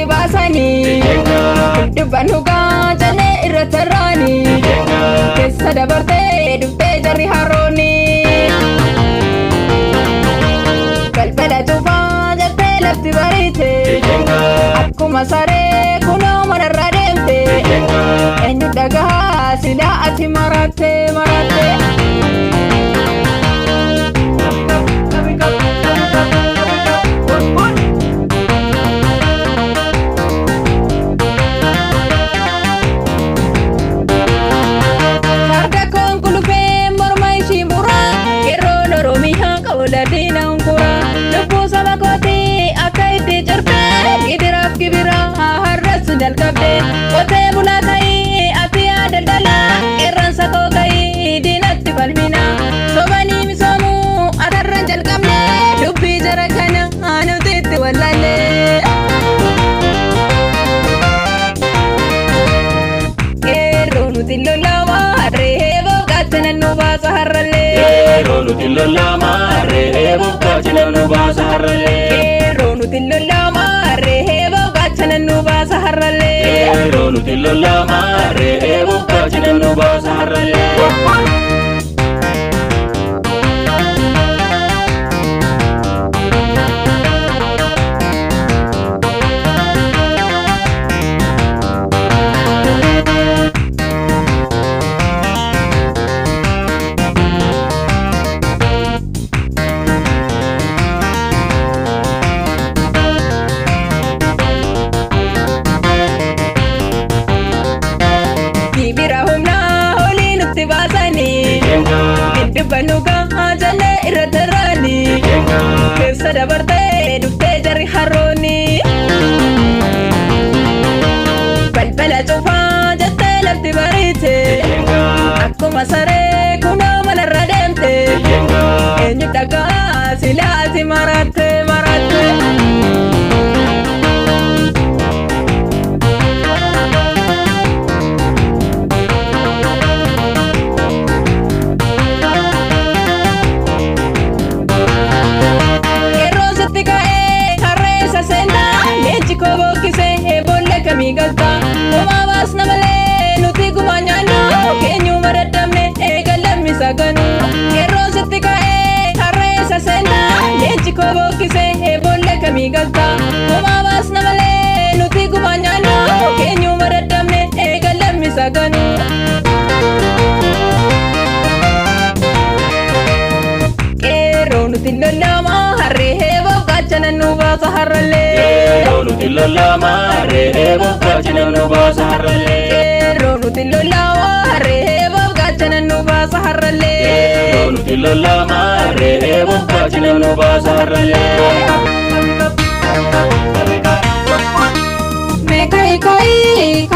nutti baasanii. Dubbannu gaa jallee irra tarraanii. Keessa dabartee dhuftee jarri harooni. Balbala cufaa jettee lafti bariite. Akkuma saree kunoo manarra deemte. Eenyu dhagahaa silaa ati maraatte maraatte. Farda koon gulufee morma ishii muraa. Qeerroon Oromiyaa qoola diina hunkuraa. Lubbuu saba kootii akka itti cirtee. Gidiraaf gibiraa har'as jalqabde. Qotee bulaa ta'ii ati yaa daldalaa. Qeerransa koo ka'ii diinatti falmina. Sobanii misoomuu atarraan jalqabne. Dubbii jara kana nuti itti wallaalle. Qeerroo nuti lolaamaa harree boqaachana nu baasa har'allee. Qeerroo nuti lolaamaa harree boqaachana nu baasa har'allee. Qeerroo nuti lolaamaa harree boqaachana nu baasa har'allee. Qeerroo nuti lolaamaa harree boqaachana nu baasa har'allee. Gibira humnaa olii nutti baasanii. Dubbannu gaa jallee irra tarraanii. Keessa dabartee dhuftee jarri harooni. Balbala cufaa jettee lafti bariite. Akkuma saree kunoo manarra deemte. Eenyu dhagaa silaa ati maraatte maraatte. Qeerroon sitti ka'ee harree isa seentaa. Leenci koo bookkisee boolla kamii galtaa. Homaa baasna malee nuti gumaa nyaannu. Keenyuma daddabne eegalamni saganu. Qeerroon sitti ka'ee harree isa seentaa. Leenci koo bookkisee boolla kamii galtaa. Homaa baasna malee nuti gumaa nyaannu. Keenyuma daddabne eegalamni saganu. Qeerroo nuti lolaamaa harree boqaachana nu baasa har'allee. Qeerroo nuti lolaamaa harree boqaachana nu baasa har'allee. Qeerroo nuti lolaamaa harree boqaachana nu baasa har'allee. Qeerroo nuti lolaamaa harree boqaachana nu baasa har'allee. Mee ka'ii ka'ii